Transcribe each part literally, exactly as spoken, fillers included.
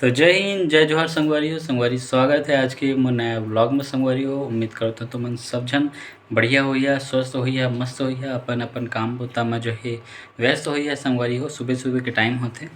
तो जय हिंद, जय जोहार संगवारी हो। संगवारी, स्वागत है आज के मोर नया vlog में। संगवारी हो, उम्मीद करता हूँ तुमन सब झन बढ़िया होइहा, स्वस्थ होइहा, मस्त होइहा, अपन अपन काम बुता में जो है व्यस्त होइहा। संगवारी हो, सुबह सुबह के टाइम होथे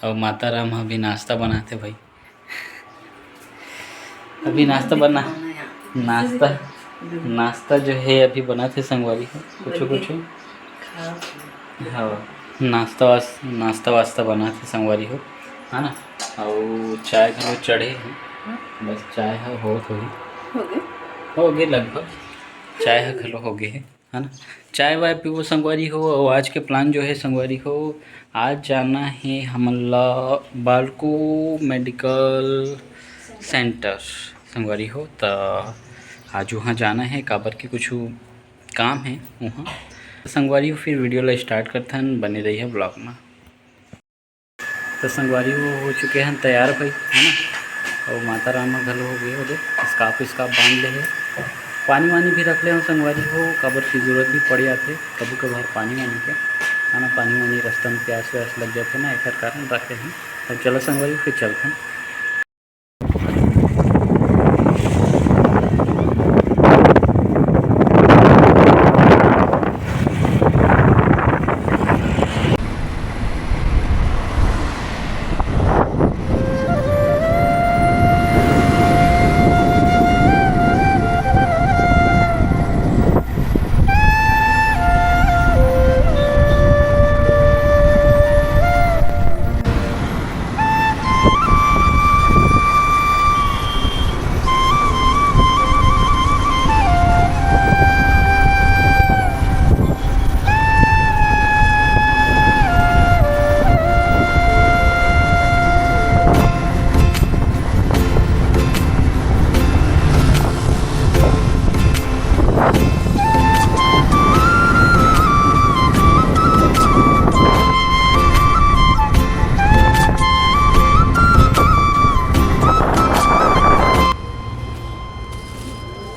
और माता राम अभी नाश्ता बनाते भाई। अभी नाश्ता बना, नाश्ता, नाश्ता जो है अभी बनाते संगवारी हो, कुछ कुछ। हाँ, नाश्ता वास-, नाश्ता वास्ता बनाते संगवारी हो, है ना। और चाय घलो चढ़े है, बस चाय है होत होही। हो गे? हो गे लगभग, चाय है घलो हो गे है, है ना। चाय वाय पीबो संगवारी हो। और आज के plan जो है संगवारी हो, आज जाना है हमन ला बालको medical center संगवारी हो। त आज वहाँ जाना है, काबर के कुछ काम है वहाँ। संगवारी हो, फिर video ला start करथन, बने रहिए vlog में। तो संगवारी हो, हो चुके हैं तैयार भाई, है ना। और माता राम घलो हो गए, ओदे scarf scarf बांध ले है। पानी वानी भी रख ले हो संगवारी हो, काबर की जरूरत भी पड़ जाथे कभी कभार पानी वानी के, है ना। पानी वानी रास्ता में प्यास व्यास लग जाथे ना, एकर कारण रखे हैं। अब चलो संगवारी, फिर चलते हैं।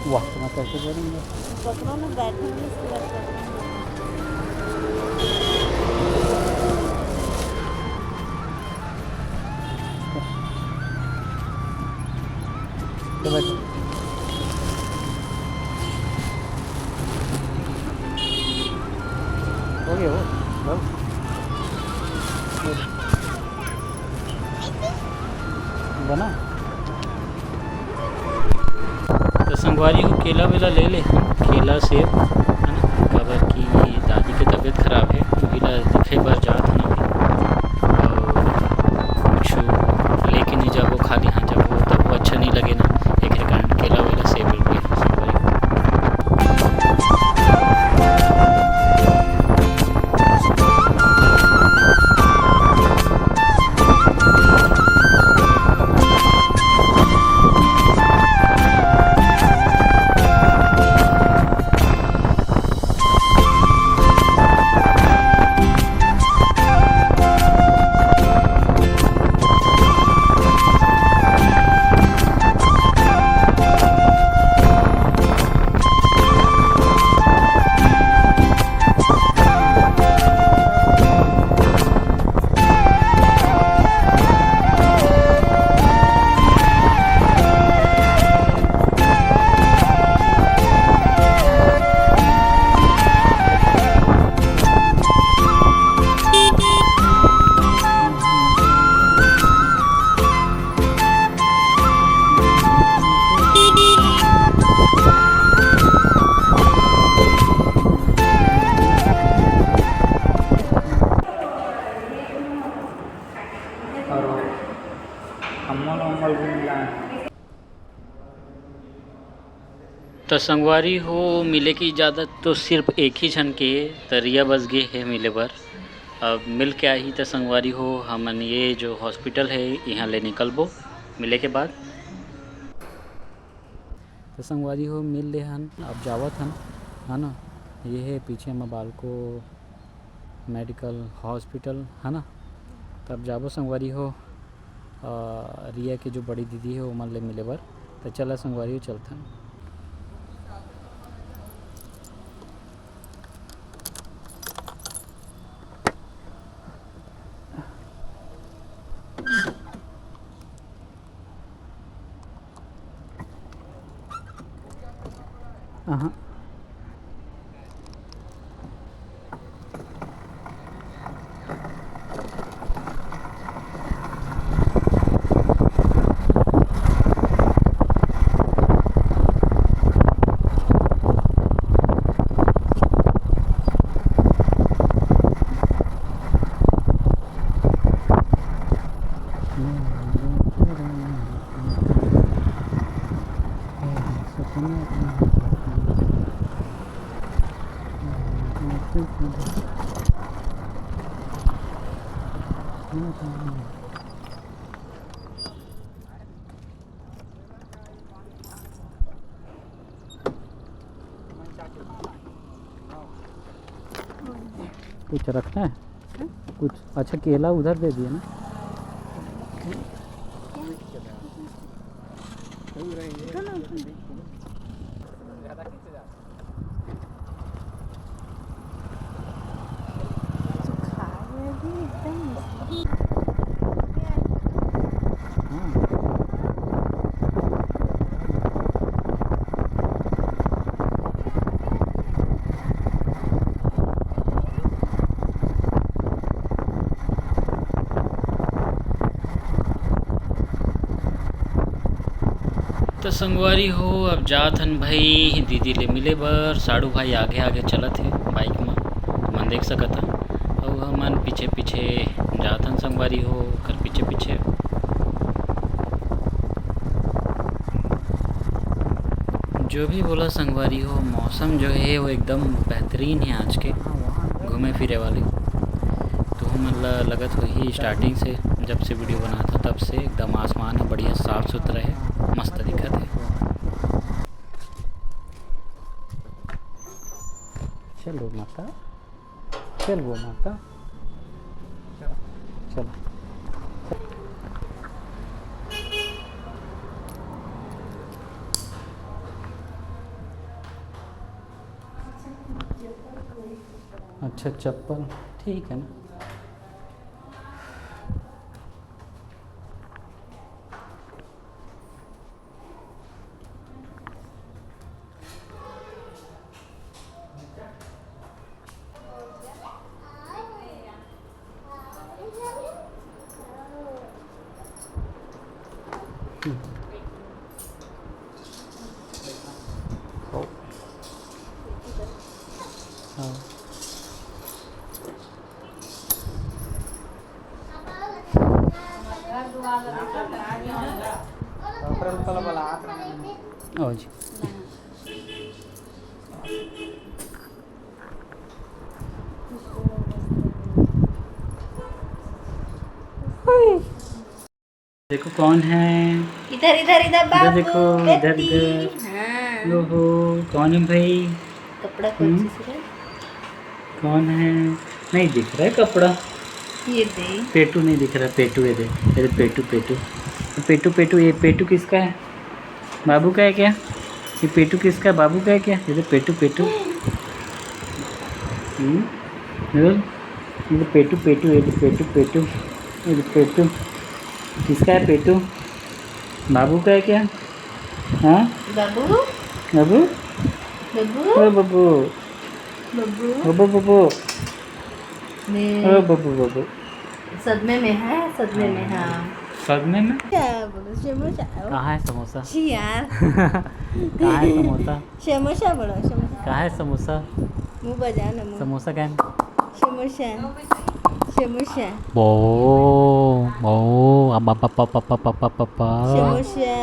वाह, तो मैं कैसे करूँगा? पकड़ो ना, बैठो ना, इसके बाद पकड़ो। तो बैठो। हो गया वो, बस। बना। तो संगवारी हो, केला वेला ले ले, केला सेब, है ना, काबर कि दादी के तबीयत खराब है, वही ला दिखे बर जात हन अभी। और कुछ लेके नहीं जाबो, खाली हाथ जाबो, तब वो अच्छा नहीं लगे ना, एक कारण केला वेला सेब ले ले संगवारी हो। और अम्मल उम्मल भी मिला है। त संगवारी हो, मिले के इजाज़त तो सिर्फ एक ही झन के हे, त रिया बस गे हे मिले बर। अब मिल के आही त संगवारी हो, हमन ये जो hospital हे, इहाँ ले निकलबो मिले के बाद। त संगवारी हो, मिल ले हन, अब जावत हन, है ना। ये हे पीछे म बालको medical hospital, है ना। त अब जाबो संगवारी हो, अ, रिया के जो बड़ी दीदी हे, ओमन ले मिले बर। त चला संगवारी हो, चलथन। अहाँ। कुछ रखना है? कुछ? अच्छा, केला उधर दे दिए ना। त संगवारी हो, अब जात हन भाई दीदी ले मिले बर। साड़ू भाई आगे आगे चलत हे बाइक म, तुमन देख सकत ह, अउ हमन पीछे पीछे जात हन संगवारी हो, ओकर पीछे पीछे। जो भी बोला संगवारी हो, मौसम जो है वो एकदम बेहतरीन है आज के घूमे फिरे वाली। तो हमन ला लगत होही स्टार्टिंग से, जब से वीडियो बनात हो तब से एकदम आसमान ह बढ़िया साफ सुथरा है, मस्त दिखत है। चलो माता, चल वो माता, चलो। अच्छा, चप्पल ठीक है ना। आओ जी। देखो कौन है। इधर, इधर, इधर बाबू, देखो, इधर, बेटी। इधर। हाँ। ओहो, कौन है भाई? कपड़ा हम्म? कौन सी है? कौन है? नहीं दिख रहा है कपड़ा। ये दे। पेटू नहीं दिख रहा, पेटू ये दे। ये दे पेटू, पेटू। पेटू, पेटू, ये पेटू किसका है? बाबू का है क्या? ये पेटू किसका है? बाबू का है क्या? ये तो पेटू, पेटू। हम्म? बोल। ये तो पेटू, पेटू, ये तो पेटू, पेटू। ये तो पेटू। किसका है पेटू? बाबू का है क्या? हाँ? बाबू? बाबू? बाबू? ओ बाबू। बाबू? बाबू, बाबू। मैं ओ बाबू, बाबू। सदमे में है, सदमे में, हाँ। हाँ। सदमे में? क्या बोलो, समोसा? कहाँ है समोसा? छी यार। कहाँ है समोसा? समोसा बोलो, समोसा। कहाँ है समोसा? मुंह बजा ना, मुंह। समोसा कहाँ है? समोसा। समोसा। बो, बो, अब, अब, अब, अब, अब, अब, अब, अब। समोसा।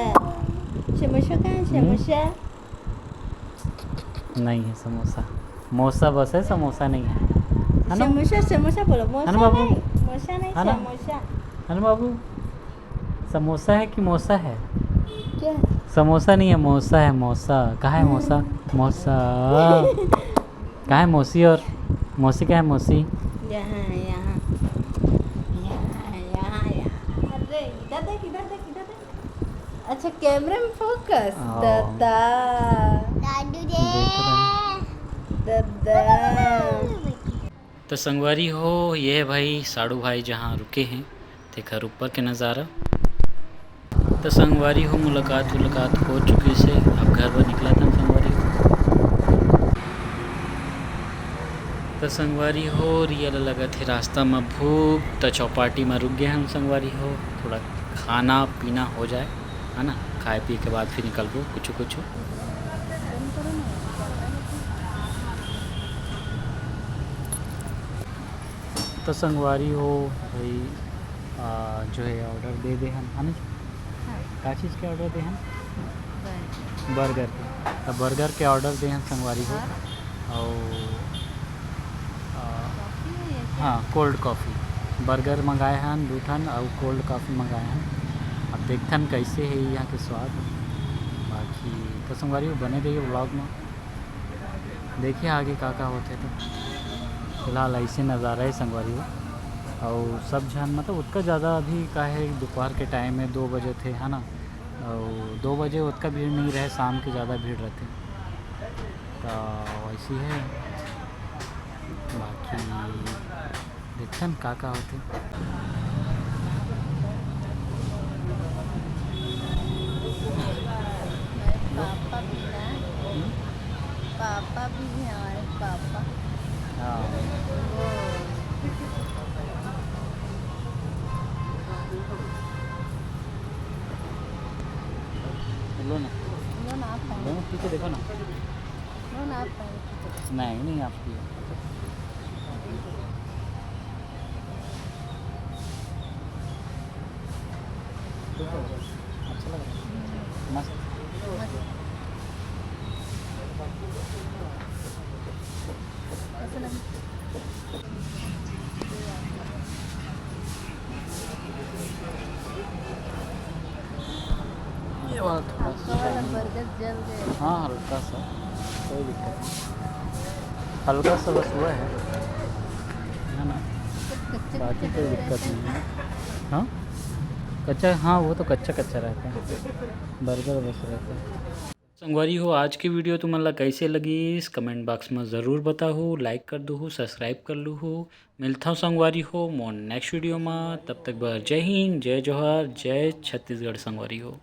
समोसा कहाँ है? हम्म? समोसा। नहीं है समोसा। मोसा बस है, समोसा नहीं है। है ना? समोसा, समोसा बोलो। है ना मोसा बाबू? नहीं, मोसा नहीं, है ना? समोसा। है ना बाबू? समोसा है कि मोसा है? क्या? समोसा नहीं है, मोसा है, मोसा। कहाँ है मोसा? हम्म। मोसा। कहाँ है मौसी और? मौसी कहाँ है मौसी? यहाँ, यहाँ। यहाँ, यहाँ, यहाँ। अरे, इधर देख, इधर देख, इधर देख। अच्छा, कैमरे में फोकस। हाँ। दादा। दादू रे। देख रहे हैं। दादा। तो संगवारी हो, ये है भाई साड़ू भाई जहाँ रुके हैं, तेखर ऊपर के नज़ारा। तो संगवारी हो, मुलाकात उलाकात हो चुके से अब घर बर निकलत हन संगवारी हो। त संगवारी हो, रिया ल लगत हे रास्ता म भूख, त चौपाटी म रुक गे हन संगवारी हो, थोड़ा खाना पीना हो जाए, है ना, खाए पिए के बाद फिर निकलबो कुछ कुछ। त संगवारी हो भाई, आ, जो है ऑर्डर दे दे हन, है ना? हाँ। का चीज़ के ऑर्डर दे हन? बर्गर। बर्गर के। त बर्गर के ऑर्डर दे हन संगवारी हो। हाँ। अउ, आ, कॉफ़ी है या क्या? हाँ, कोल्ड कॉफ़ी। बर्गर मंगाए हन दू ठन अउ कोल्ड कॉफ़ी मंगाए हन। अब देखथन कैसे है यहाँ के स्वाद। बाकी त संगवारी हो बने रहिए व्लॉग में। देखिए आगे का का होथे। तो फिलहाल ऐसे नज़ारा है संगवारी हो। अउ सब झन मतलब उतना ज़्यादा अभी का है, दोपहर के टाइम है, दो बजे थे, है ना? अउ दो बजे उतना भीड़ नहीं रहे, शाम के ज़्यादा भीड़ रहते। तो वैसी है, बाकी देखथन का का होथे। पापा भी ना, हम्म? पापा भी है हमारे पापा। हाँ। वो लो ना। लो ना, आप खाओ। लो, पी के देखो ना। लो ना, आप खाओ। नहीं, नहीं, आप पियो। अच्छा लग रहा है। मस्त। कैसे लगी? ये वाला थोड़ा आपका वाला सा। बर्गर जल गया। हाँ, हल्का सा, कोई दिक्कत नहीं। हल्का सा बस हुआ है, है ना? कच्चे बाकी कच्चे कोई बर्गर दिक्कत रहते नहीं हैं। है। हाँ, कच्चा, हाँ, वो तो कच्चा कच्चा रहता है, बर्गर बस रहता है। संगवारी हो, आज के वीडियो तुमन ला कैसे लगिस, कमेंट बॉक्स में ज़रूर बताहू, लाइक कर दूहू, सब्सक्राइब कर लूहू। मिलथव संगवारी हो मोर नेक्स्ट वीडियो में, तब तक बर जय हिंद, जय जोहार, जय छत्तीसगढ़ संगवारी हो।